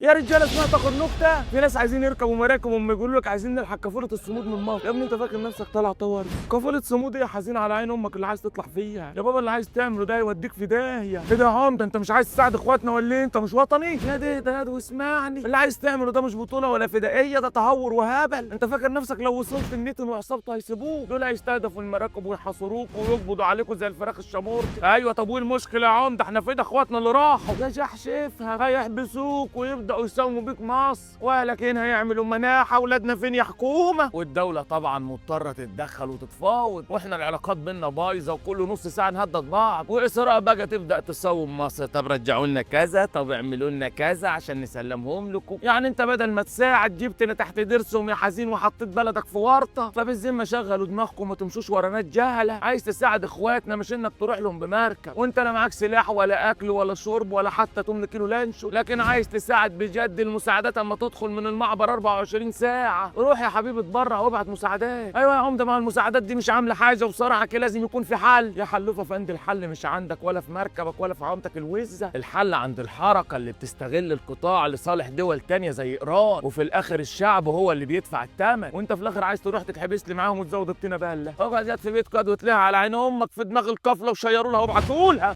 يا رجاله اسمها تاخد نكتة. في ناس عايزين يركبوا مراكب وهم يقولوا لك عايزين نلحق قافله الصمود من مصر. يا ابني انت فاكر نفسك طالع طور؟ قافله صمود ايه يا حزين على عين امك اللي عايز تطلع فيها؟ يا بابا اللي عايز تعمله ده يوديك في داهية. ايه ده يا عمده، انت مش عايز تساعد اخواتنا ولا ايه؟ انت مش وطني؟ يا ده ده يا واسمعني، اللي عايز تعمله ده مش بطوله ولا فدائيه، ده تهور وهبل. انت فاكر نفسك لو وصلت النتن وعصابته هيسيبوك؟ دول هيستهدفوا المراكب ويحاصروك ويقبضوا عليكم زي الفراخ الشامورتي. ايوه طب وايه المشكلة يا عمده؟ احنا في ايد اخواتنا اللي راحوا. يا جحش افهم، هيحبسوك ويبداوا يساوموا بيك مصر، واهلك هنا هيعملوا مناحه، اولادنا فين يا حكومة؟ والدولة طبعا مضطرة تتدخل وتتفاوض، واحنا العلاقات بينا بايظة وكل نص ساعة نهدد بعض. واسراء بقى تبدا تساوم مصر، طب رجعوا لنا كذا، طب اعملوا لنا كذا عشان نسلمهم لكم. يعني انت بدل ما تساعد جبتنا تحت درسهم يا حزين وحطيت بلدك في ورطة. فبالذمه شغلوا دماغكم وما تمشوش ورا ناس جهله. عايز تساعد اخواتنا مش انك تروح لهم بمركب وانت لا معاك سلاح ولا اكل ولا شرب ولا حتى 8 كيلو لانشو، لكن عايز تساعد بجد المساعدات اما تدخل من المعبر 24 ساعة. روح يا حبيبي اتبرع وابعت مساعدات. ايوه يا عمده، ما المساعدات دي مش عامله حاجة وبصراحة كده لازم يكون في حل. يا حلوفه فند، الحل مش عندك ولا في مركبك ولا في عمتك الوزه، الحل عند الحركة اللي بتستغل القطاع لصالح دول تانية زي ايران، وفي الاخر الشعب هو اللي بيدفع الثمن، وانت في الاخر عايز تروح تتحبس لي معاهم وتزود الطينه بله. اقعد يا في بيتك وتلاقيها على عين امك في دماغ القافلة وشيروا لها وابعتوا لها.